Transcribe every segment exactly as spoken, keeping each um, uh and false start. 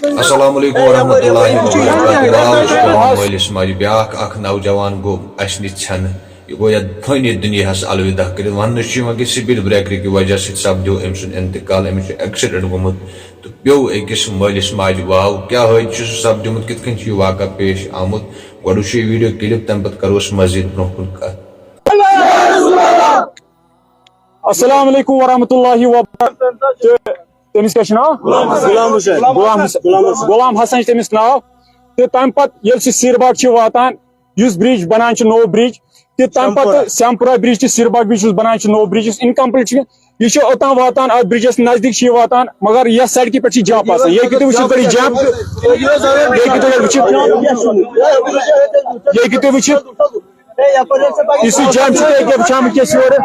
السلام علیکم ورحمۃ اللہ وبرکاتہ۔ واو، یہِ چھُ میون مٲلِس ماجہِ بیٛاکھ اکھ نوجوان گوٚو اَسہِ نِش ژھٮ۪نہٕ۔ یہِ گوٚو یَتھ فٲنی دُنیاہَس الوداع کٔرِتھ۔ وَننہٕ چھُ یِوان کہِ سپیڈ بریکرٕ کہِ وجہ سۭتۍ سپدیو أمۍ سُنٛد انتقال، أمِس چھُ ایکسیڈنٹ گوٚمُت تہٕ پیوٚو أکِس مٲلِس ماجہِ واو۔ کیٛاہ حٲدثہٕ چھُ سپدیومُت، کِتھ کٔنۍ چھُ یہِ واقعہ پیش آمُت، گۄڈٕ وٕچھِو یہِ ویڈیو کلپ، تَمہِ پتہٕ کرو أسۍ مزید برونٛہہ کُن کتھ۔ السلام علیکم ورحمۃ اللہ وبرکاتہ۔ تہٕ تٔمِس کیٛاہ چھُ ناو؟ غلام حسین۔ غلام حسین۔ غلام حسن چھُ تٔمِس ناو۔ تہٕ تَمہِ پَتہٕ ییٚلہِ سُہ سیٖرباگ چھُ واتان، یُس برج بَنان چھُ، نوٚو برج، تہٕ تَمہِ پَتہٕ سیمپورہ۔ سیمپورہ برج تہٕ سیٖرباگ برج یُس بَنان چھُ، نوٚو برج یُس انکمپلیٹ چھُ، یہِ چھُ اوٚتام واتان، اَتھ برجَس نزدیٖک چھُ یہِ واتان، مگر یَتھ سڑکہِ پٮ۪ٹھ چھُ جمپ آسان۔ یہِ ہیٚکِو تُہۍ وٕچھِتھ، پَتہٕ یہِ جمپ، یہِ ہیٚکِو تُہۍ وٕچھِتھ، یہِ ہیٚکِو تُہۍ وٕچھِتھ۔ یُس یہِ جمپ چھُ، تُہۍ کیٛاہ وٕچھان وٕنکیٚس یورٕ؟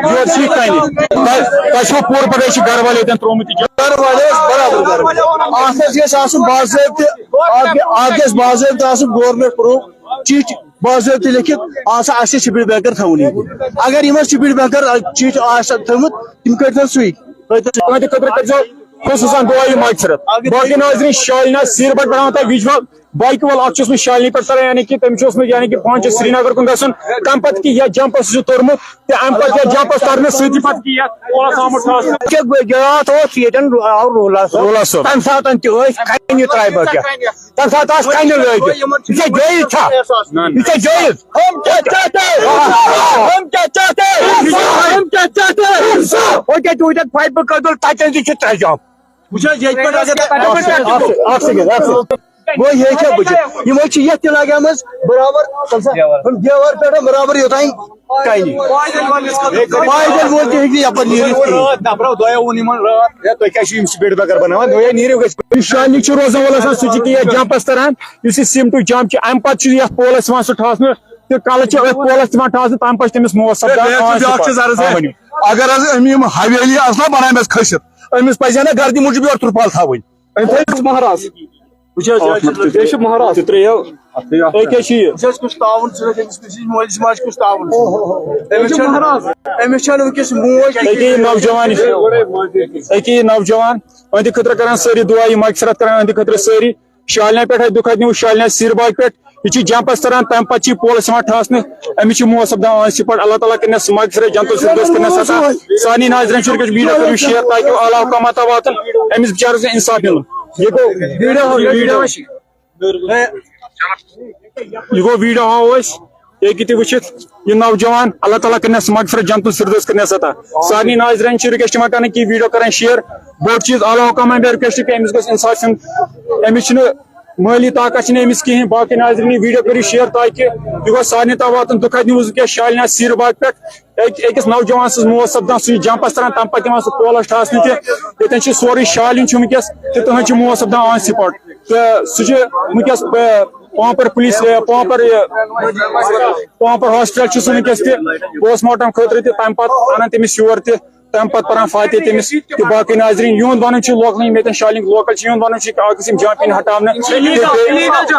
یورٕ چھُ یہِ کَنہِ۔ تۄہہِ، تۄہہِ چھُو پوٗرٕ پَتہ، یہِ چھُ گَرٕ والٮ۪ن ییٚتٮ۪ن ترٛوومُت یہِ جمپ۔ گَرٕ والٮ۪ن اوس برابر گَرٕ۔ اَتھ حظ گژھِ آسُن باضٲبطہٕ، اَتھ گژھِ، اَتھ گژھِ باضٲبطہٕ آسُن گورنمنٹ پرٛوٗف، چِٹھۍ باضٲبطہٕ لیکھِتھ، آسان اَسہِ چھِ سپیڈ بریکر تھاوُن ییٚتہِ۔ اگر یِمن سپیڈ بریکر چِٹھۍ آسہِ تھٲومٕژ، تِم کٔرۍتَن سُے۔ تُہٕنٛدِ خٲطرٕ کٔرۍزیو خصوٗصاً دُعا یہِ مغفرت۔ باقٕے ناظریٖن، شالنا سیٖربَٹ بَناوان تۄہہِ وِجوَل۔ بایکہِ وول اکھ چھُس بہٕ شالنی پٮ۪ٹھ تران، یعنی کہِ تٔمِس چھُ اوسمُت یعنی کہِ پانٛژھ شےٚ سرینگر کُن گژھُن، تَمہِ پَتہٕ کہِ یَتھ جمپَس چھُ توٚرمُت تہٕ اَمہِ پَتہٕ یَتھ جمپَس ترنہٕ سۭتی پَتہٕ کہِ یَتھ پولَس آمُت ٹھاس۔ ژےٚ گٔے راتھ اوس ییٚتٮ۪ن آو روٗلا صٲب۔ روٗلا صٲب۔ تَمہِ ساتہٕ تہِ ٲسۍ کَنہِ ترٛایہِ بَجہِ۔ تَمہِ ساتہٕ آسہٕ کَنہِ لٲگِتھ۔ یہِ ژےٚ جٲیِز چھا؟ نہ، نہ۔ یہِ ژےٚ جٲیِز؟ ہم کیا چاہتے ہیں؟ ہم کیا چاہتے ہیں؟ ہم کیا چاہتے ہیں؟ او کیٛاہ تُہۍ وٕچھِو پایپہٕ کٔدٕل تَتٮ۪ن تہِ چھِ ترٛےٚ جمپ۔ وٕچھ حظ، ییٚتہِ پٮ۪ٹھ اگر اکھ سیکنڈ، اکھ سیکنڈ، اکھ سیکنڈ۔ گوٚو یہِ ہیٚکہِ ہا بٔچِتھ۔ یِم حظ چھِ یَتھ تہِ لگیمٕژ برابر، یِم دیوار پٮ۪ٹھ برابر یوٚتام کَنہِ۔ پایدٔلۍ وول تہِ ہیٚکہِ نہٕ یَپٲرۍ نیٖرِتھ کِہیٖنۍ۔ راتھ نفرو دۄیو ووٚن یِمن راتھ، "ہے، تُہۍ کیٛاہ چھِو یِم سپیڈ بریکر بناوان؟ دوٚپمَے، نیٖرِو گژھِ۔" یُس شالنی چھُ روزان وول آسان، سُہ چھُ کہِ یَتھ جمپس تران، یُس یہِ سیٖمٹُک جمپ چھُ، اَمہِ پتہٕ چھُ یَتھ پولس یِوان سُہ ٹھاسنہٕ، تہٕ کلہٕ چھِ أتھۍ پولس یِوان ٹھاسنہٕ، تَمہِ پتہٕ چھِ تٔمِس موت سپدان۔ بیٚیہِ حظ چھُ آ، بیٛاکھ چیٖز عرض، آ، ہے، ؤنِو۔ اگر حظ أمۍ یِم حویلی آسہٕ نا بناومژٕ کھٔسِتھ، أمِس پَزِ ہا نا گردِ موٗجوٗب یورٕ ترپال تھاوٕنۍ۔ أمۍ تھٲیِو مہراز۔ وٕچھ حظ، یہِ حظ چھُ، یہِ چھُ مہراز۔ تہِ ترٛٲیِو۔ أکیٛاہ چھُ یہِ؟ وٕچھ حظ، کُس تعاوُن چھُ أمِس، أمِس مٲلِس ماجہِ کُس تعاوُن چھُ۔ أمِس چھَنہٕ، أمِس چھَنہٕ وٕنکیٚس موج تہِ أکیٛاہ یہِ نوجوان، أکیٛاہ یہِ نوجوان، أہنٛدِ خٲطرٕ کران سٲری دُعا، یہِ مغفرت کران أہنٛدِ خٲطرٕ سٲری۔ شالنہِ پٮ۪ٹھ آسہِ دُکھ، اَتہِ نیوٗ شالنہِ سیٖرباگ پٮ۪ٹھ۔ یہِ چھُ جمپس تران، تَمہِ پتہٕ چھِ یہِ پولس یِوان ٹھاسنہٕ۔ أمِس چھِ موت سپدان آن سپاٹ۔ اللہ تعالیٰ کٔرِنَس مغفرت، جنت الفردوس کٔرِنَس عطا۔ سارنٕے ناظرین چھُ رِکویسٹ، ویٖڈیو کٔرِو شیئر تاکہِ اعلیٰ حکامن تام واتُن، أمِس بِچارس گژھِ انصاف مِلُن۔ یہِ گوٚو ویٖڈیو، ویٖڈیو۔ یہِ گوٚو ویٖڈیو ہاوو أسۍ، یہِ ہیٚکِو تُہۍ وٕچھِتھ۔ یہِ نوجوان، اللہ تعالیٰ کٔرِنَس مغفرت، جنت الفردوس کٔرِنَس عطا۔ سارنٕے ناظرین چھِ رِکویسٹ یِوان کرنہٕ کہِ ویٖڈیو کرن شیئر۔ بوٚڑ چیٖز، اعلیٰ حکامن بیٚیہِ رِکویسٹ کہِ أمِس گوٚژھ انصاف یُن۔ أمِس چھُنہٕ مٲلی طاقت چھِنہٕ أمِس کِہیٖنۍ۔ باقٕے ناظریٖن، یہِ ویٖڈیو کٔرِو شیئر تاکہِ یہِ گوٚژھ سارنٕے تام واتُن۔ دُکھ اَتہِ نیوٗز وٕنکیٚس شالنہِ سیٖرباگ پٮ۪ٹھ أکۍ، أکِس نوجوان سٕنٛز موت سپدان، سُہ چھُ جمپس تران، تَمہِ پَتہٕ یِوان سُہ پولس ٹھاسنہٕ تہِ۔ ییٚتٮ۪ن چھِ سورُے شالنہِ چھُ وٕنکیٚس تہٕ تِہنٛز چھِ موت سپدان آن سپاٹ۔ تہٕ سُہ چھُ وٕنکیٚس، آ، پامپر پُلیٖس، آ، پامپر، یہِ، پامپر ہاسپٹل چھُ سُہ وٕنکیٚس تہِ پوسٹ مارٹم خٲطرٕ تہِ، تَمہِ پَتہٕ اَنان تٔمِس یور تہِ۔ تَمہِ پَتہٕ پَران فاتحہ تٔمِس تہٕ باقٕے ناظریٖن۔ یِہُنٛد وَنُن چھُ لوکلٕے، یِم ییٚتٮ۪ن شالنگ لوکل چھِ، یِہُنٛد وَنُن چھُ کہِ اَکھ گٔژھ یِم جمپ یِنۍ ہٹاونہٕ۔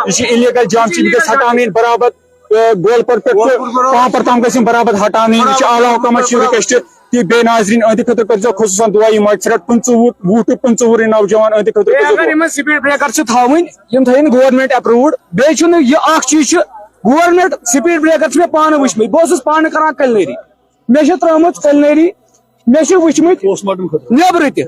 یہِ چھُ اِلیٖگل جمپ، یہِ گژھِ ہٹاونہٕ یِنۍ برابر، تہٕ گولپور پٮ۪ٹھ تہٕ پامپر تام گژھِ یِم برابر ہٹاونہٕ یِنۍ۔ یہِ چھُ اعلیٰ حکامس چھِ رِکویسٹ کہِ بیٚیہِ ناظریٖن، أہنٛدِ خٲطرٕ کٔرۍزیو خصوٗصاً دُعا، یِم مغفرت، پٕنٛژٕہ وُہ، وُہ ٹُو پٕنٛژٕہ وُہُرٕے نوجوان، أہنٛدِ خٲطرٕ بیٚیہِ کٔرۍزیو اگر دُعا۔ یِمن سپیڈ بریکر چھِ تھاوٕنۍ، یِم تھٲیِن گورنمنٹ اپروٗوڈ۔ بیٚیہِ چھُنہٕ یہِ اکھ چیٖز چھُ، گورنمنٹ سپیڈ بریکر چھِ مےٚ پانہٕ وٕچھمٕتۍ، بہٕ اوسُس پانہٕ کران کلنری۔ مےٚ چھِ ترٲومٕژ کلنری، مےٚ چھِ وٕچھمٕتۍ پوسٹ مارٹم خٲطرٕ۔ نیٚبرٕ تہِ۔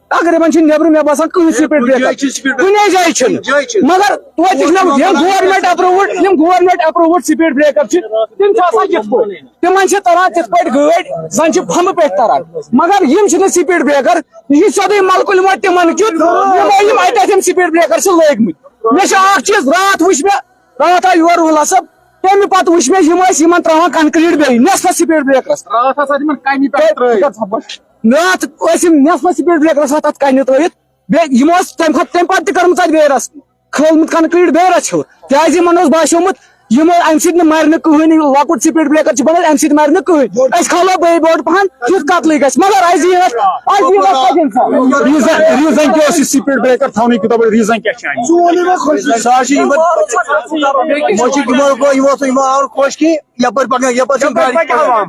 تقریٖباً چھِ نیٚبرٕ مےٚ باسان کٕہٕنۍ ہے، سپیڈ کُنہِ بریکر۔ جایہِ چھِ سپیڈ بریکر۔ کُنہِ جایہِ چھِنہٕ۔ کُنہِ جایہِ چھِنہٕ۔ مگر توتہِ چھِ مےٚ یِم گورنمنٹ اپروٗوٕڈ، یِم گورنمنٹ اپروٗوٕڈ سپیڈ بریکر چھِ، تِم چھِ آسان کِتھ پٲٹھۍ؟ تِمن چھِ تران تِتھ پٲٹھۍ گٲڑۍ، زن چھِ پھمبہٕ پٮ۪ٹھ تران۔ مگر یِم چھِنہٕ سپیڈ بریکر، یہِ چھِ سیوٚدُے ملکُل یِوان تِمن کیُتھ، یِمو یِم اتہِ اتہِ یِم سپیڈ بریکر چھِ لٲگۍ مٕتۍ۔ مےٚ چھِ اکھ چیٖز، راتھ وٕچھ مےٚ، راتھ آو یور روٗلا صٲب، تَمہِ پَتہٕ وٕچھ مےٚ یِم ٲسۍ یِمَن ترٛاوان concrete بیٚیہِ نٮ۪صفَس سپیڈ بریکرَس۔ راتھ ہسا تِمن کَنہِ پٮ۪ٹھ ترٲوِتھ۔ راتھ ٲسۍ یِم نٮ۪صفَس سپیڈ بریکرَس اَتھ، اَتھ کَنہِ ترٲوِتھ۔ بیٚیہِ یِمو ٲس تَمہِ کھۄتہٕ، تَمہِ پَتہٕ تہِ کٔرمٕژ اَتہِ بیٚیہِ رَژھ، کھٲلمُت concrete بیٚیہِ رَژھِ ہیوٚر۔ کیٛازِ یِمَن اوس باسیومُت یِمو اَمہِ سۭتۍ نہٕ مَرِ نہٕ کٕہٕنۍ، یہِ لۄکُٹ سپیڈ بریکر چھُ بَنان، اَمہِ سۭتۍ مَرِ نہٕ کٕہٕنۍ۔ أسۍ کھالو بیٚیہِ بوٚڑ پَہَن، یُتھ قتلٕے گژھِ۔ مگر اَسہِ یِیہِ نہٕ، اَسہِ یِیہِ نہٕ اَتھ پَتہٕ اِنسان۔ ریٖزن، ریٖزن کیٛاہ اوس یہِ سپیڈ بریکر تھاونٕکۍ، یوٗتاہ بوٚڑ ریٖزن کیٛاہ چھُ اَمیُک؟ سُہ حظ چھُ یِمن، وۄنۍ چھِ یِمن، یِمو، یِمو اوس نہٕ یِمن آمُت خۄش کہِ یپٲرۍ پکان، یپٲرۍ چھِنہٕ یپٲرۍ گاڑِ پکہِ پکان۔ عوام۔